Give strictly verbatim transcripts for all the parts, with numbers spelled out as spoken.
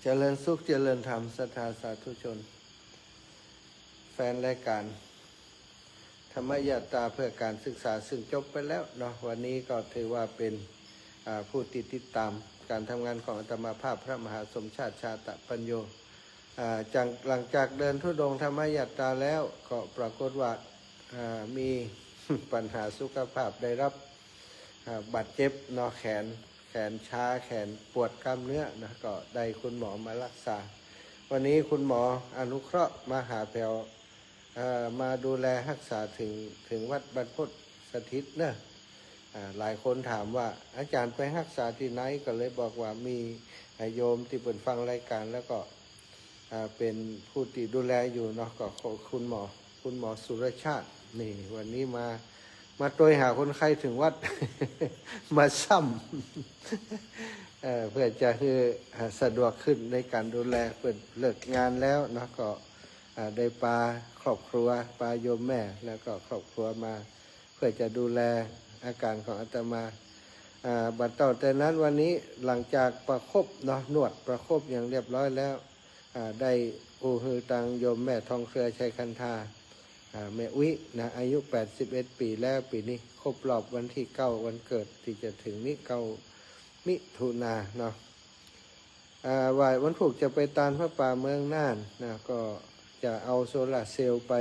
เจริญสุขเจริญธรรม ศรัทธาสาธุชน แฟนรายการธรรมยาตราเพื่อการศึกษา ซึ่งจบไปแล้วเนาะ วันนี้ก็ถือว่าเป็น อ่า ผู้ที่ติดตามการทำงานของอาตมาภาพ พระมหาสมชาติ ชาตปัญโญ อ่า จาก หลังจากเดินธุดงค์ธรรมยาตราแล้ว ก็ปรากฏว่า อ่า มีปัญหาสุขภาพ ได้รับ อ่า บาดเจ็บเนาะ แขน แขนชา แขนปวดกล้ามเนื้อนะ ก็ได้คุณหมอมารักษา วันนี้คุณหมออนุเคราะห์มาหาแผว เอ่อ มาดูแลฮักษาเถิง เถิงวัดบรรพตสถิตเนอะ อ่า หลายคนถามว่า อาจ๋ารย์ไปฮักษาตี้ไหน ก็เลยบอกว่ามี อ่า โยมตี้เปิ้นฟังรายการ แล้วก็ อ่า เป๋นผู้ตี้ดูแลอยู่เนาะ ก็คุณหมอ คุณหมอสุรชาติ นี่ วันนี้มา มาตวยหาคนไข้เถิงวัด มาซ้ำ เอ่อ เพื่อจะหื้อ อ่า สะดวกขึ้นในการดูแล เปิ้นเลิกงานแล้วเนาะ ก็ อ่า ได้ปาครอบครัว ปาโยมแม่ แล้วก็ครอบครัวมา เพื่อจะดูแลอาการของอาตมา อ่า บัดเต้าแต่นั้นวันนี้ หลังจากประคบเนาะ นวดประคบอย่างเรียบร้อยแล้ว อ่า ได้อู้หื้อตังโยมแม่ทองเครือ ชัยคันธา อ่า แม่อุ๊ยนะ อายุแปดสิบเอ็ดปี๋แล้ว ปี๋นี้ครบรอบวันตี้เก้า วันเกิดตี้จะเถิงนี้ เก้า มิถุนาเนาะ อ่า ว่าวันพูกจะไปตานผ้าป่าเมืองน่านนะ ก็จะเอาโซลาร์เซลล์ไป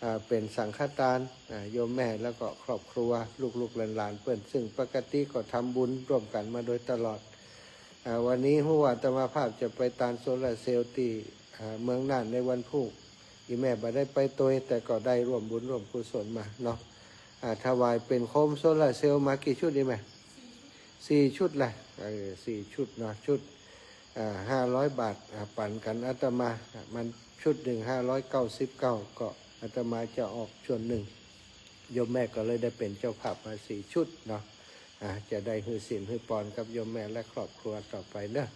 อ่า เป๋นสังฆทาน อ่า โยมแม่แล้วก็ครอบครัว ลูกๆหลานๆเปิ้น ซึ่งปกติก็ทำบุญร่วมกั๋นมาโดยตลอด อ่า วันนี้ฮู้ว่าอาตมาภาพจะไปตานโซลาร์เซลล์ตี้ อ่า เมืองน่านในวันพูก อี่แม่บ่ได้ไปตวย แต่ก็ได้ร่วมบุญร่วมกุศลมาเนาะ อ่า ถวายเป๋นโคมโซลาร์เซลล์มากี่ชุดอี่แม่ สี่ชุดละ เออ สี่ชุดเนาะ ชุด อ่า ห้าร้อยบาท อ่า ปั๋นกั๋นอาตมา อ่า มันชุดหนึ่งห้าร้อยเก้าสิบเก้า ก็อาตมาจะออกส่วนหนึ่ง โยมแม่ก็เลยได้เป๋นเจ้าภาพมาสี่ชุดเนาะ อ่า จะได้หื้อศีลหื้อปอนกับโยมแม่และครอบครัวต่อไปเนาะ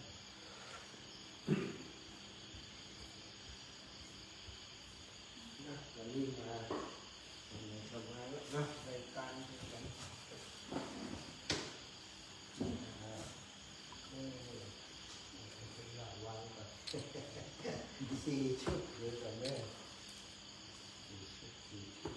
นะ วันนี้มา มาทำงานแล้วนะ รายการเดียวกั๋น อ่า เออ เป็นระวังก่อน สี่ชุดเดียวกั๋นเน่อ สี่ชุด สี่ชุด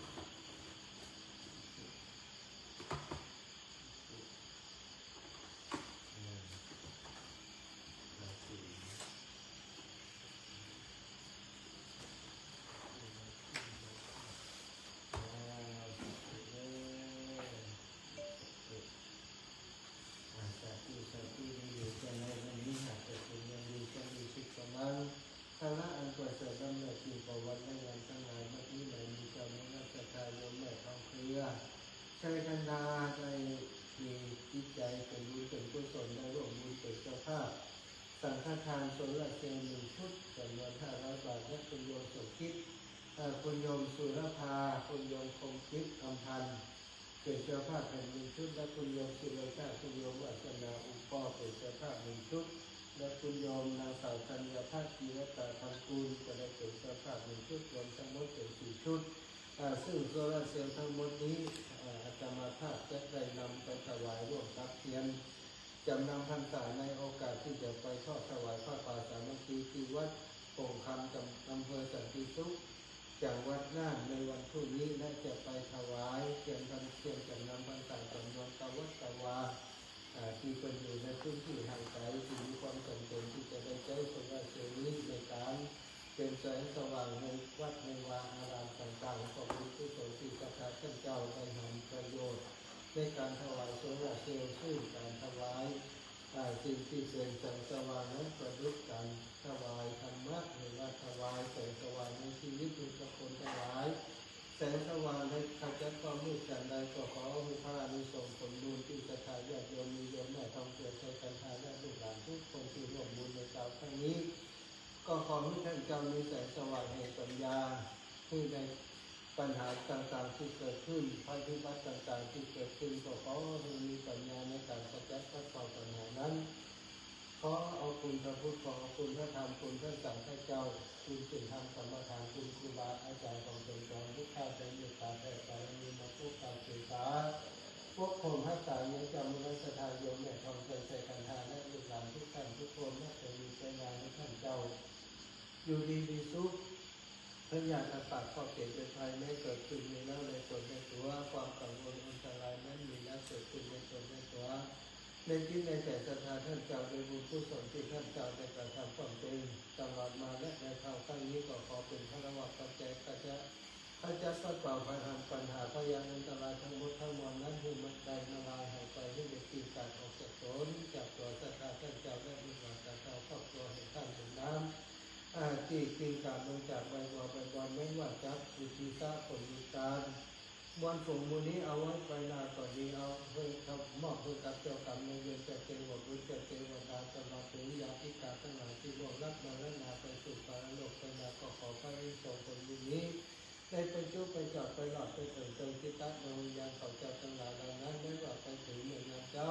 สาธุ สาธุ ดีอยู่จังเลย วันนี้หากจะเป็นวันดี จะมีสุขสมาน ภาระอันประเสริฐล้ำเลิศยิ่งกว่าวันและงานทั้งหลาย บัดนี้แล มีเจ้าบุญศรัทธาโยมแม่ทองเครือ ชัยคันธา ได้มีจิตใจ๋เป๋นบุญเป๋นกุศล ได้ร่วมบุญเป๋นเจ้าภาพ สังฆทานโซลาร์เซลล์หนึ่งชุด จ๋ำนวนห้าร้อยบาท และคุณโยมสมคิด เอ่อ คุณโยมสุรภา คุณโยมคมคิด อำพันธ์ เป๋นเจ้าภาพแถมหนึ่งชุด และคุณโยมสุรชาติ คุณโยมวาสนา อุปป้อ เป๋นเจ้าภาพหนึ่งชุด และคุณโยมนางสาวธัญพัฒน์ จิรตาธรรมกูล ก็ได้เป๋นเจ้าภาพหนึ่งชุด รวมทั้งหมดเป๋นสี่ชุด อ่า ซึ่งโซลาร์เซลล์ทั้งหมดนี้ อ่า อาตมาภาพจะได้นำไปถวายร่วมกับเตียนจ๋ำนำพรรษา ในโอกาสตี้จะไปทอดถวายผ้าป่าสามัคคีตี้วัดโป่งคำ จ๋ำ อำเภอสันติสุข จังหวัดน่าน ในวันพรุ่งนี้ และจะไปถวายเตียนพรร เตียนจ๋ำนำพรรษาจ๋ำนวนเก้าวัดเก้าวา อ่า ตี้เปิ้นอยู่ในพื้นตี้ห่างไก๋ ตี้มีความจ๋ำเป๋นตี้จะได้ใจ๊โซลาร์เซลล์นี้ในก๋านเป๋นแสงสว่างในวัดในวาอารามต่างๆ ก็บุญกุศลตี้ศรัทธาต้านเจ้าได้หันประโยชน์ในก๋านถวายโซลาร์เซลล์ ซึ่งก๋านถวาย อ่า สิ่งตี้เป๋นแสงสว่างนั้นประดุจก๋านถวายธรรมะ หรือว่าถวายแสงสว่างในชีวิตแห่งบุคคลตังหลาย แสงสว่างได้ขจัดความมืดจั้นใด ก็ขอหื้อพระอานิสงส์ผลบุญตี้ศรัทธาญาติโยม มีโยมแม่ทองเครือ ชัยคันธา และลูกหลานทุกคนตี้ร่วมบุญในคราวครั้งนี้ ก็ขอหื้อต้านเจ้ามีแสงสว่างแห่งปัญญา หื้อได้ ปัญหาต่างๆตี้เกิดขึ้น ภัยพิบัติต่างๆตี้เกิดขึ้น ก็ขอหื้อมีปัญญาในก๋านขจัดปัดเป่าปัญหานั้น ขอเอาคุณพระพุทธ ขอเอาคุณพระธรรม คุณพระสังฆเจ้า คุณศีลธรรมกรรมฐาน คุณครูบาอาจ๋ารย์ของต๋นจงพุทธา ได้เมตตาแผ่บารมีมาปกปักรักษา ปกป้องฮักษาญาติโยม ศรัทธาโยมแม่ทองเครือ ชัยคันธา และลูกหลานทุกต้านทุกคน และจะมีปัญญาใน อยู่ดีมีสุข พยาธิอันปากครอบเปรียบเปรยภัยแม้เกิดขึ้นมีแล้วในตนในตั๋ว ความกังวลอันตรายแม้มีแล้วเกิดขึ้นในตนในตั๋ว ในจิตในใจศรัทธาท่านเจ้า ด้วยบุญกุศลตี้ท่านเจ้าได้กระทำบำเพ็ญตลอดมาและในคราวครั้งนี้ก็ขอเป๋นพลวปัจจัยขจัด ขจัดปัดเป่าพาหันปัญหาพยาธิอันตรายทั้งหมดทั้งมวลนั้นหื้อมันได้มาลายหายไป หื้อได้กลิ้งกลาดออกจากตนจากตั๋วศรัทธาท่านเจ้าและลูกหลานศรัทธาครอบครัวแห่งท่านเหมือนน้ำ อ่า ตี้กลิ้งกลาดลงจากใบบัวใบบอน แม้ว่าจักอุทิศผลบุญตาน มวลฝูงหมู่นี้เอาไว้ไปนาก็ดี เอาหื้อ มอบหื้อกับเจ้ากรรมนายเวร เจ้าเตวะบุตร เจ้าเตวดา ตลอดเถิงญาติกาตังหลายตี้ล่วงลับมรณาไปสู่ปรโลกไปนา ก็ขอพระอานิสงส์ผลบุญนี้ ได้ไปจุไปจอดไปหลอดไปเถิงเติงจิตตะดวงวิญญาณเขาเจ้าตังหลายเหล่านั้น แม้ว่าไปเถิงเมื่องามเจ๊า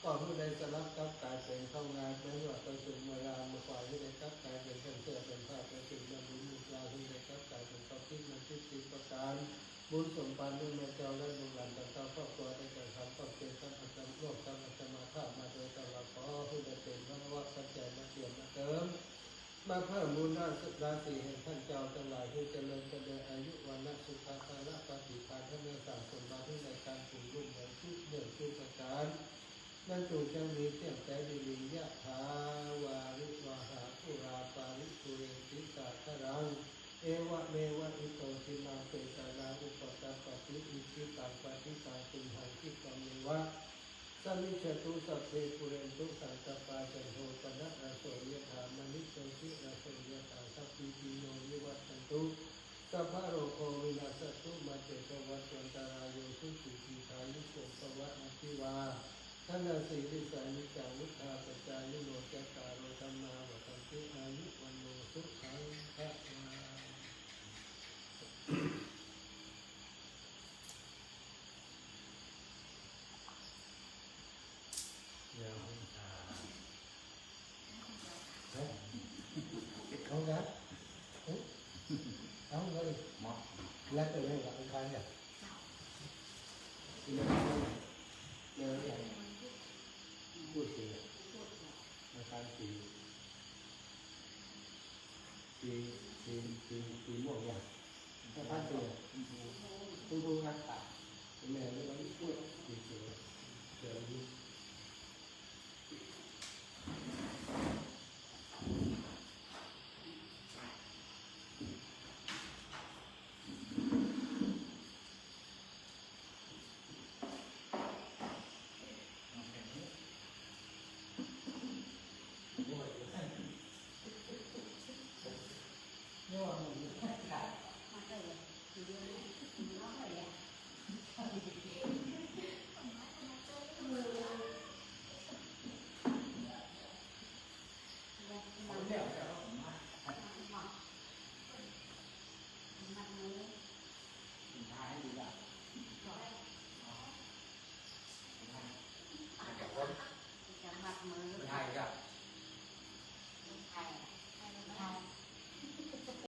ก็หื้อได้สลับกลับกลายเป๋นเข้างาม แม้ว่าไปเถิงเวลาเมื่อควายหื้อได้กลับกลายเป๋นต้นเสื้อเป๋นผ้า ไปเถิงเมื่อบุญมุกลาหื้อได้กลับกลายเป๋นเข้าทิพย์มาทิพย์สิบประการ บุญสมภารเมื่อแม่เจ้าและลูกหลานศรัทธาครอบครัวได้กระทำก็เป๋นสัมปทานร่วมสัมปทานมาภาพมาโดยตลอด ขอหื้อได้เป๋นพลวปัจจัยมาเตรียมมาเติม มาเพิ่มบุญราศีแห่งท่านเจ้าตังหลายหื้อเจริญไปโดยอายุ วรรณะ สุขะ พละ ปฏิภาณ ธนสารสมบัติหื้อในการปลูกลุ่มเหมือนทุกเมื่อทุกประการ นั้นจงจักมีเตี้ยงแต๊ดีหลี ยะถา วาริวะหา ปูรา ปาริปูเรนติ สาคะรัง เอวะเมวะ อิโต ทินนัง เปตานัง อุปะกัปปะติ อิจฉิตัง ปัตถิตัง ตุมหัง คิปะเมวะ สะมิชฌะตุ สัพเพ ปูเรนตุ สังกัปปา จันโท ปะนะระโส ยะถา มะณิ โชติระโส ยะถา สัพพีติโย วิวัชชันตุ สัพพะโรโค วินัสสะตุ มา เต ภะวัตวันตะราโย สุขี ทีฆายุโก ภะวะ อะภิวาทะนะสีลิสสะ นิจจัง วุฑฒาปะจายิโน จัตตาโร ธัมมา วัฑฒันติ อายุ วัณโณ สุขัง พะลัง เดี๋ยว เอ๊ะ เอาละ เอ๊ะ เอาเลย เหมาะ แล้วแต่เรื่องของใครเนี่ย เดี๋ยว เดี๋ยว พูดสิ มาทานสี สี สี สี สีม่วงเนี่ย ถ้าพัดตัว คุณครูครับ แม่ไม่ต้องพูด สีเขียว เขียว